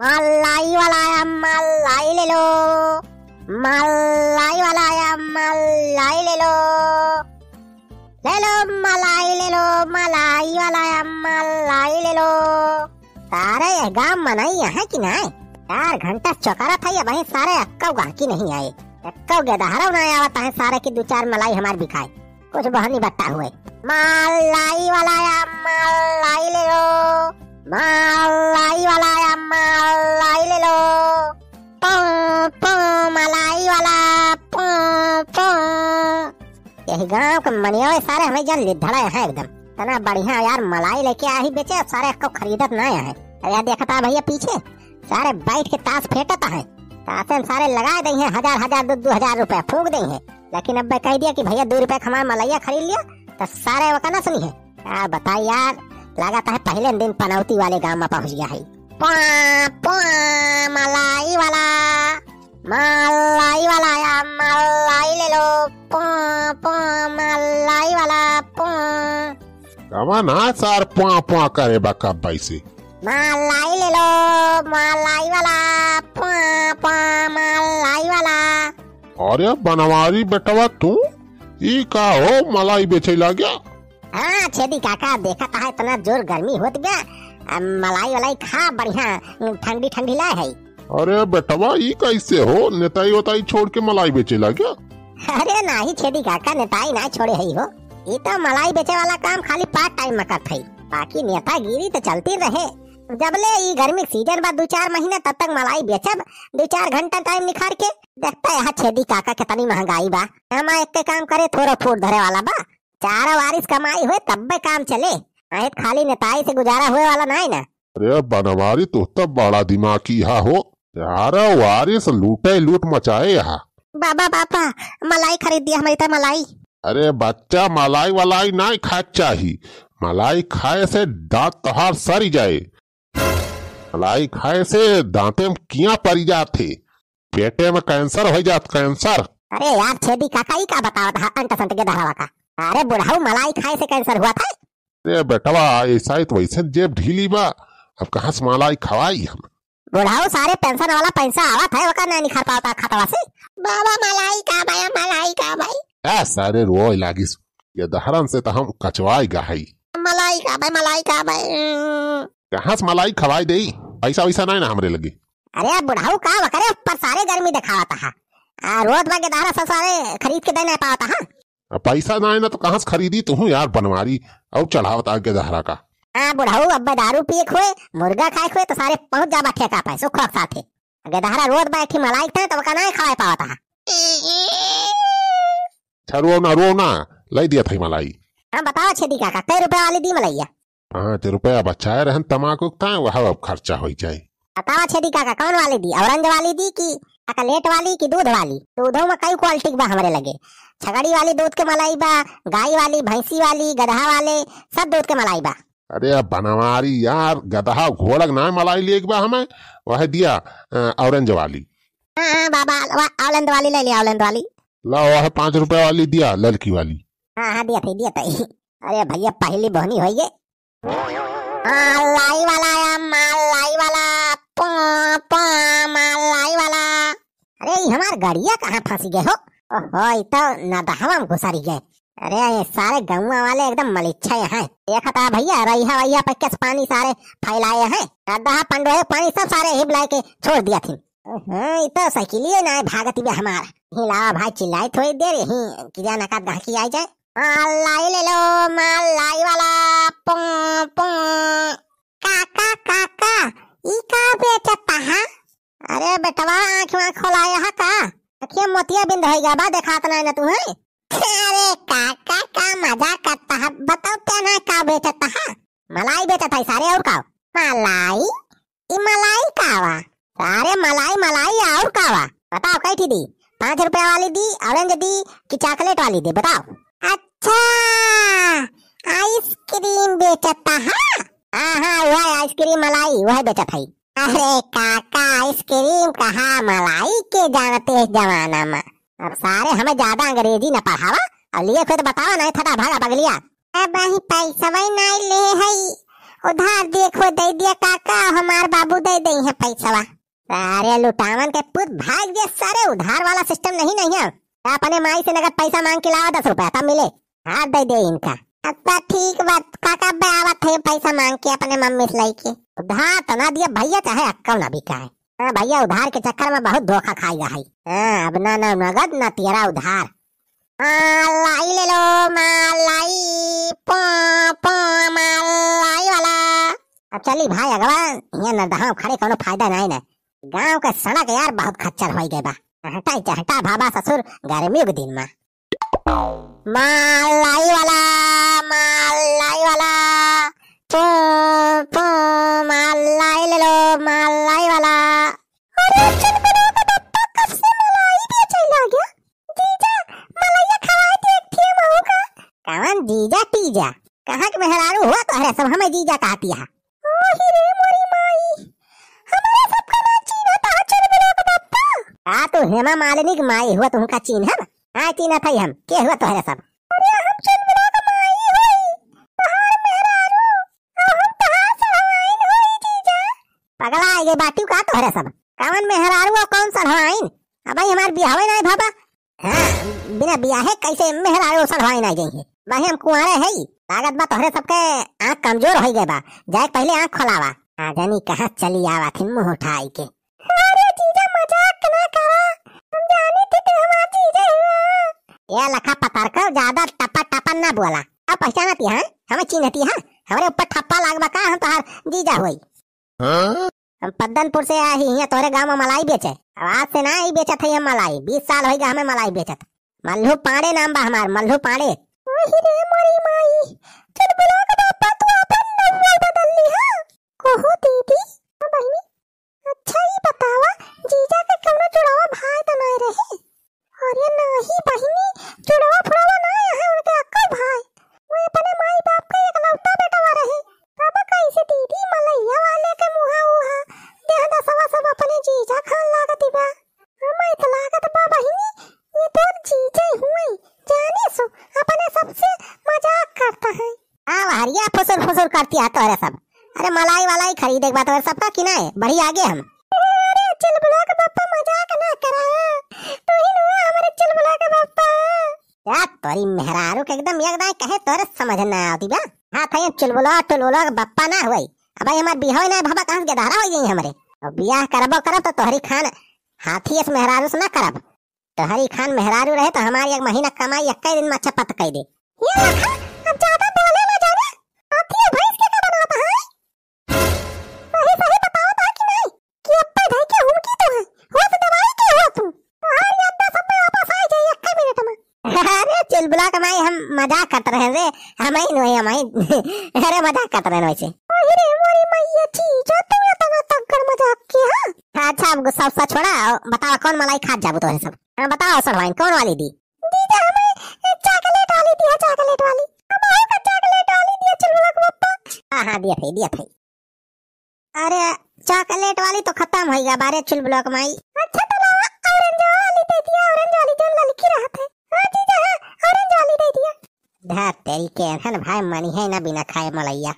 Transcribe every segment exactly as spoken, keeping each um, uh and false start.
मलाई वाला आया, मलाई ले लो। मलाई वाला आया, मलाई ले लो। ले लो मलाई, ले लो, मलाई वाला आया, मलाई ले लो। सारे यह गाँव मनई अहैं कि नाहीं? चार घंटा चौकारत है, अबहीं सारे एक्कउ गाहकी नहीं आए। एक्कउ गेदहरउ नाहीं आवत है सारे कि दू चार मलाई हमार बिकाए। कुछ बहनी बट्टा हुए। मलाई वाला आया, मलाई ले लो। मलाई वाला आया, मलाई ले लो। पौ, पौ, मलाई वाला, पौ, पौ। यही गाँव के मनियावे सारे हमें जन लिद्धड़ा है एकदम। इतना बढ़िया यार, मलाई लेके आही बेचे, सारे एक्कउ खरीदत नाहीं है। अरे यार, देखत आ भइया पीछे, सारे बैठ के तास फेंटत है। तासे में सारे लगाए दइहैं हजार हजार, दू दू हजार रुपया फूँक दइहैं। लेकिन अब्बे कहि दिया कि भइया दू रुपया क हमार मलइया खरीद लिया, त सारे ओका न सुनिहैं। का बताई यार, लागत है पहिले दिन पनौती वाले गाँव मा पहुँच गया है। प्वाँ, प्वाँ, मलाई वाला, मलाई वाला आया, मलाई ले लो। प्वाँ, प्वाँ, मलाई वाला, प्वाँ। कवन है सार प्वाँ प्वाँ करे बा कब्बइ से? मलाई ले लो, मलाई वाला, प्वाँ, प्वाँ, मलाई वाला। अरे बनवारी बेटवा तू, ई का हो मलाई बेचे लाग्या? हाँ छेदी काका, देखत है इतना जोर गर्मी होत बा, अब मलाई वलाई खा बढ़िया ठंडी ठंडी लाए है। अरे बेटवा ई कैसे हो, नेताई वताई छोड़ के मलाई बेचे लाग्या? अरे नाहीं छेदी काका, नेताई नाहीं छोड़े है हो, ई तो मलाई बेचे वाला काम खाली पार्ट टाइम मा करत है, बाकी नेतागिरी तो चलती रहे। जबले ई गर्मी के सीजन बा दू चार महीना, तब तक मलाई बेचब दू चार घंटा टाइम निखार के। देखता है छेदी काका कितनी महंगाई बा। हम एक काम करे, थोड़ा फूट धरे वाला बा, चारों वारिस कमाई होए तब्बे काम चले, नाहीं त खाली नेताई से गुजारा होए वाला नाहीं ना। अरे बनवारी, तू तो बड़ा दिमागी हा हो। चारों वारिस लूटे लूट मचाए हा। बाबा, बाबा, मलाई खरीद दिया हमारी तो मलाई। अरे बच्चा, मलाई वलाई नाहीं खाए चाही। मलाई खाए से दाँत तोहार सरी जाए। मलाई खाए से दाँते में किया परी जात है, पेटे में कैंसर होइ जात, कैंसर। अरे यार छेदी काका, ई का बतावत हा अंट संट गेदहरवा का? अरे बुढ़ऊ, मलाई खाए से कैंसर हुआ था। अरे बेटवा, ऐसा ही तो वैसे जेब ढीली बा, अब कहाँ से मलाई खवाई हम? बुढ़ऊ, सारे पेंशन वाला पैसा आवत है, ओका नाहीं निखार पावता खतवा से। बाबा, मलाई का बा, मलाई का बा? ए सारे रोए लागिस, गेदहरन से तो हम कचवाई गहई। मलाई का बा, मलाई का बा? कहाँ से मलाई खवाई देई? पैसा वैसा नाहीं ना हमरे लगे। अरे बुढ़ऊ, का वकरे ऊपर सारे गर्मी देखावत हा। आ, रोत बा गेदहरा सब सारे खरीद के दे नाहीं पावत हा। अब पैसा नाहीं ना तो कहाँ से खरीदी तू यार बनवारी, और चढ़ावत आ गेदहरा का। हाँ बुढ़ऊ, अब दारू पिए के होए, मुर्गा खाए के होए तो सारे पहुँच जाबा ठेका पे, सुखवा के साथे। गेदहरा रोत बा एक ठी मलाई के, तो ओका नाहीं खवाए पावत हा। अच्छा, रोओ ना, रोओ ना, लाई दिया था मलाई। हाँ, बताओ छेदी काका, कै रुपया वाली दी मलइया? पाँच रुपया बचाए रहन तमाकू के ताईं, वह अब खर्चा होइ जाए। बताओ छेदी काका, कौन वाली दी? ऑरेंज वाली दी कि चॉकलेट वाली कि दूध वाली? दूधो में कई क्वालिटी के बा हमरे लगे। छगड़ी वाली दूध के मलाई बा, गाय वाली, भैंसी वाली, गदहा वाले, सब दूध के मलाई बा। अरे अब बनवारी यार, गदहा घोड़ा के नाहीं मलाई लेके बा हमें, वह दिया, अ, ऑरेंज वाली। हाँ, हाँ, बाबा, वा-, ऑरेंज वाली ले लिया, ऑरेंज वाली। ला, वह पाँच रुपया वाली दिया, ललकी वाली। हाँ, हाँ, दिया थे, दिया थे। अरे भइया, पहली बहनी होइए। मलाई वाला आया, मलाई वाला, पो, पो, मलाई वाला। अरे, ई हमार गड़िया कहाँ फँसी गए हो? ओहो, ई तो नदहवा में घुसरी गए। अरे, ये सारे गौवा वाले एकदम मलिच्छा हैं। देखत आ भइया, रहिया वहिया पे कस पानी सारे फैलाए हैं। नदहा पंडोहे पानी सब सारे हिब लाए के छोड़ दिया थी। हाँ, ई तो साइकिलिए ना भागत बे हमार। हिलावा भाई, चिल्लाई थोड़ी देर, यहीं किरिया नकात गाहकी आई जाए। मलाई ले लो, मलाई वाला, पो, पो। काका, काका, ई का बेचत हा? अरे बेटवा, आँख वाँख खोलाया हा का? अखिया मोतिया बिंद होई गा बा, देखात नाहीं ना तू है। अरे काका, का मजाक करत हा? बताओ, तेना का बेचत हा? मलाई बेचत है सारे, और का? मलाई? ई मलाई का वा? सारे मलाई, मलाई और का वा? बताओ, कई ठी दी? पाँच रुपया वाली दी, ऑरेंज दी कि चॉकलेट वाली दी? बताओ। अच्छा, आइसक्रीम बेचत हा? हाँ, हाँ, वह आइसक्रीम मलाई, वह बेचत है। अरे काका, आइसक्रीम कहा, मलाई के जानते इस जमाना में। अब सारे हमें ज्यादा अंग्रेजी न पढ़ावा, अब लिए खुद बतावा, नहीं थटा भागा बगलिया। अब अही पैसवे नाई ले हई, उधार देखो दे दिया काका, हमार बाबू दे दे है पैसवा। अरे लुटावन के पूत, भाग जे सारे, उधार वाला system नहीं, नहीं है। अपने माई से नगद पैसा मांग के लावा दस रुपया, तब मिले। हाँ, दे दे इनका। अच्छा ठीक बात काका, बे आवत है पैसा मांग के अपने मम्मी से लेके। उधार तो ना दिया भैया, चाहे अक्कल ना बिकाए। हाँ भैया, उधार के चक्कर में बहुत धोखा खाई गा है। हाँ, अब ना, ना नगद, ना तेरा उधार। मलाई ले लो, मलाई, पो, पो, मलाई वाला। अब चली भाई अगवा, यहाँ नरदहा खड़े कोनो फायदा नाई ना। गांव के सड़क यार बहुत खच्चर होई गए बा। चहटा ही चहटा भाबा ससुर गर्मी के दिन में। मलाई वाला, मलाई वाला, पो, पो, मलाई ले लो, मलाई वाला। अरे चुलबुला का बप्पा, कब से मलाई बेचे लाग गया? जीजा, मलइया खवाए दे एक ठे हमहू का। कवन जीजा टीजा? कहाँ के मेहरारू हुआ तोहरे सब, हमें जीजा कहती है? ओही रे मोरी माई, हमारे सबका ना चीन्हत है चुलबुला का बप्पा। का तू हेमा मालिनी की माई हुआ, तुमका चीन्हब? हाँ, चीन्हत है हम। के हुआ तोहरे सब? अरे हम चुलबुला का माई हुई, तोहार मेहरारू, और हम तोहार सढ़वाइन हुई जीजा। पगला आइगे बाटू का तोहरे सब? कवन मेहरारू और कौन सढ़वाइन? अबे हमार बियाहवे नाई भाबा। हाँ, बिना बियाहे कैसे मेहरारू सढ़वाइन आ जाई है? भाई हम कुंवारे है, लागत बा तोहरे सबके आँख कमजोर हो गए बा। जाए पहले आँख खोलावा। आ जानी कहाँ चली आवा थी मुँह उठाई के। अरे जीजा मजाक ना करा, हम जानी थी तू हमार जीजा हुआ। ये लखा पतरका ज्यादा टपा टपा ना बोला। अब पहचानती है, हमें चिन्हती है, हमारे ऊपर ठप्पा लाग बा का, हम तोहार जीजा होई। हाँ? हम पद्दनपुर से आए ही, यहाँ तोरे गाँव में मलाई बेचे। अब आज से ना ही बेचत है हम मलाई, बीस साल होई गा हमें मलाई बेचत। मल्लू पांडे नाम बा हमार, मल्लू पांडे। ओही रे मोरी माई, चुलबुला का बापा तू अपन नंबर बदल ली हा। कहो दीदी, हाँ बहिनी, अच्छा ई बतावा, जीजा के कौनो जुड़वा भाई तो नहीं रहे? अरे नाही बहिनी, जुड़वा फुड़वा ना है उनके अक्को भाई, वो अपने माई बाप के एकलौता बेटवा रहे। तब कैसे दीदी मलैया वाले के मुहा उहा देह दसवा सब अपने जीजा खान लागत बा। हमें तो लागत बा बहिनी, ये तो जीजे हुए, जाने सो अपने सबसे मजाक करता है। हाँ, हरिया फुसुर फुसुर करती है तोरे सब। अरे मलाई वलाई खरीदे के बाद तोरे सबका किनाए, बढ़ी आगे हम। अरे चुलबुला के बप्पा मजाक ना करा, तू ही नुआ हमारे चुलबुला के बप्पा। या तोरी मेहरारू के एकदम एक दाई कहे तोरे समझ ना आवती बा। हाँ, था ये चुलबुला टुलबुला के बप्पा ना हुई। अब भाई हमार बिहाव ना भबा कहाँ से गधारा हो गई हमरे। अब बियाह करबो करब तो तोहरी खान हाथी अस मेहरारू से ना करब। तोहरी खान मेहरारू रहे तो हमारी एक महीना कमाई एक दिन में अच्छा पत कई दे। ये लखा, अब ज्यादा बोले ना जाने। हाथी भैंस के का बनाता है? सही सही बताओ था कि नहीं? कि अब्बे भाई के हुमकी तो है। हो तो दवाई के हो तू। तोहार याद दस में वापस आ जाए एक मिनट में। अरे चुलबुला के माई, हम मजाक करत रहे रे। हम ही नहीं, हम ही। अरे मजाक करत रहे वैसे। अरे मोरी मैया जी, जो तुम इतना तगड़ मजाक किया। अच्छा, अब गुस्सा उस्सा छोड़ा, बताओ कौन मलाई खात जाबू तोहरे सब? हाँ, बताओ सड़वाइन, कौन वाली दी? दीदी, हमें चॉकलेट वाली दिया, चॉकलेट वाली। हम आए का चॉकलेट वाली दिया, चुलबुला के पप्पा। हाँ, हाँ, दिया थे, दिया थे। अरे, चॉकलेट वाली तो खत्म हो गया बारे चुलबुला के माई। अच्छा, तो लावा, ऑरेंज वाली दे दिया, ऑरेंज वाली जो ललकी रहत है। हाँ, दीदी, हाँ, ऑरेंज वाली दे दिया। धत तेरी के, एहन भाई मनी है ना बिना खाए मलैया।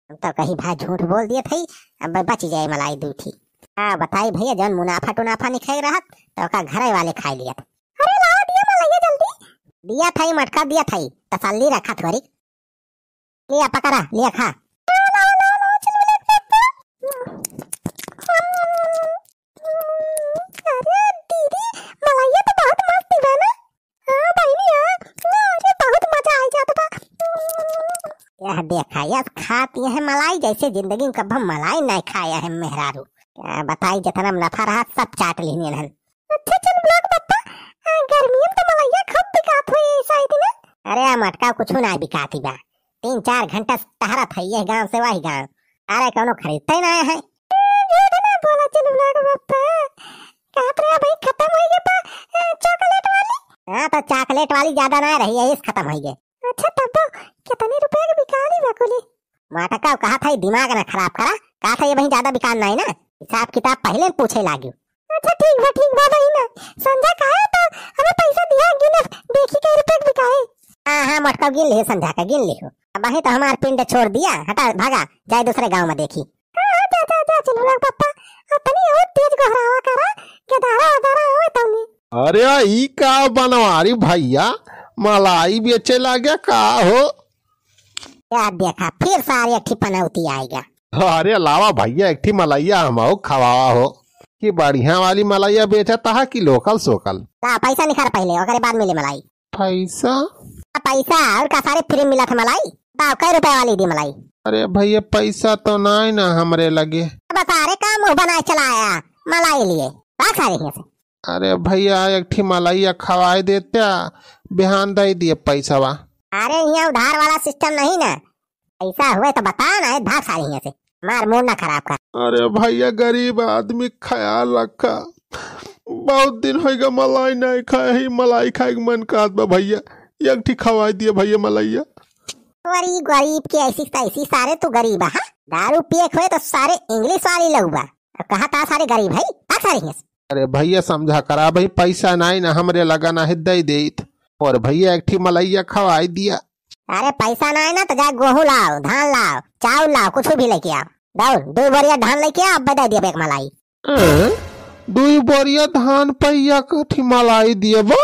हम तो कही भाई झूठ बोल दिए थे, अब बच जाए मलाई दू ठी। हाँ, बताई भैया, जौन मुनाफा टुनाफा निकले रहत, तो ओका घरे वाले खाए लियत। अरे लाओ दिया मलैया जल्दी। दिया थाई मटका दिया थाई, तसल्ली रखा थोरी। लिया पकड़ा, लिया खा। लाओ, लाओ, लाओ, लाओ, चलो, ले, ले, ले। अरे दीदी, मलैया तो बहुत मस्त बा ना। हाँ बहिनी, हाँ, ना, अरे बहुत मजा आ जात बा। यह देखा, यह खात यह मलाई जैसे जिंदगी में कभी मलाई नहीं खाया है मेहरारू। क्या बताई, जितना मुनाफा रहा सब चाट लिहन हन। अच्छा चुलबुला के पप्पा, आ, गर्मियन तो मलैया खूब बिकात होई ई साइड में। अरे आ मटका कुछ ना बिकाती बा, तीन चार घंटा से टहरत है यह गांव से वही गांव। अरे कौनो खरीदते ना है। ए, झूठ ना बोला चुलबुला के पप्पा, कहत रहे भाई खत्म हो गया बा, ए, चॉकलेट वाली। हाँ तो चॉकलेट वाली ज्यादा ना रही है, इस खत्म हो गए। अच्छा तब्बो, कितने रुपए के बिकाली बा कुली? मटका कहा था, दिमाग ना खराब करा, कहा था ये वहीं ज्यादा बिकान नहीं ना, हिसाब किताब पहले पूछे लागी। अच्छा ठीक बा, ठीक बा, वही ना, संझा कहा तो हमें पैसा दिया, गिनब, देखी कई रुपए के बिकाए। हाँ, हाँ, मोटका गिन लिहू, समझा के गिन लिहू। अबहीं तो हमार पिंड छोड़ दिया, हटा, भागा, जाए दूसरे गाँव में देखी। हाँ, हाँ, जा, जा, जा, चिन्हुआ के पप्पा, अब तनी और तेज गोहरावा करा, गेदारा ओदारा होए तनी। अरे, ई का बनवारी भइया, मलाई बेचे लागे का हो? या देखा, फिर सारे एक ठी पनौती आइगा। अरे लावा भइया, एक ठी मलइया हमहू खवावा हो। कि बढ़िया वाली मलइया बेचत हा कि लोकल सोकल? ला, पैसा निखार पहिले, ओकरे बाद मिली मलाई। पैसा? आ, पैसा और का सारे फ्री मिलत है मलाई? बताओ, कै रुपया वाली दी मलाई? अरे भइया, पैसा तो नाई ना हमरे लगे। अब सारे काम मुंह बनाए चलाया, मलाई लिए। भाग सारे हियां से। अरे भइया, एक ठी मलइया खवाई देत्या, बिहान दइ दिए पैसवा। अरे, हियां उधार वाला सिस्टम नहीं ना, पैसा हुए तो बता ना, भाग सारे हियां से, हमार मूड ना खराब कर। अरे भइया, गरीब आदमी क ख्याल रखा, बहुत दिन होइगा मलाई नहीं खाए ही, मलाई खाए के मन कहत बा भइया, एक ठी खवाई दिए भइया मलइया। अरे गरीब के ऐसी तैसी, सारे तू गरीब है, दारू पिए के होए तो सारे इंग्लिश वाली लउबा, अब कहा था सारे गरीब है, भाग सारे हियां से। अरे भइया, समझा करा भाई, पैसा नाई ना हमरे लगा, ना है दे देत। और भइया, एक ठी मलइया खवाई दिया। अरे पैसा नाई ना तो जा, गोहूं लाओ, धान लाओ, चाउर लाओ, कुछ भी लेके आओ। दौड़, दो बोरिया धान लेके आओ, अब दे दिया एक मलाई। हैं? दुई बोरिया धान पइया कठी मलाई दिए बा?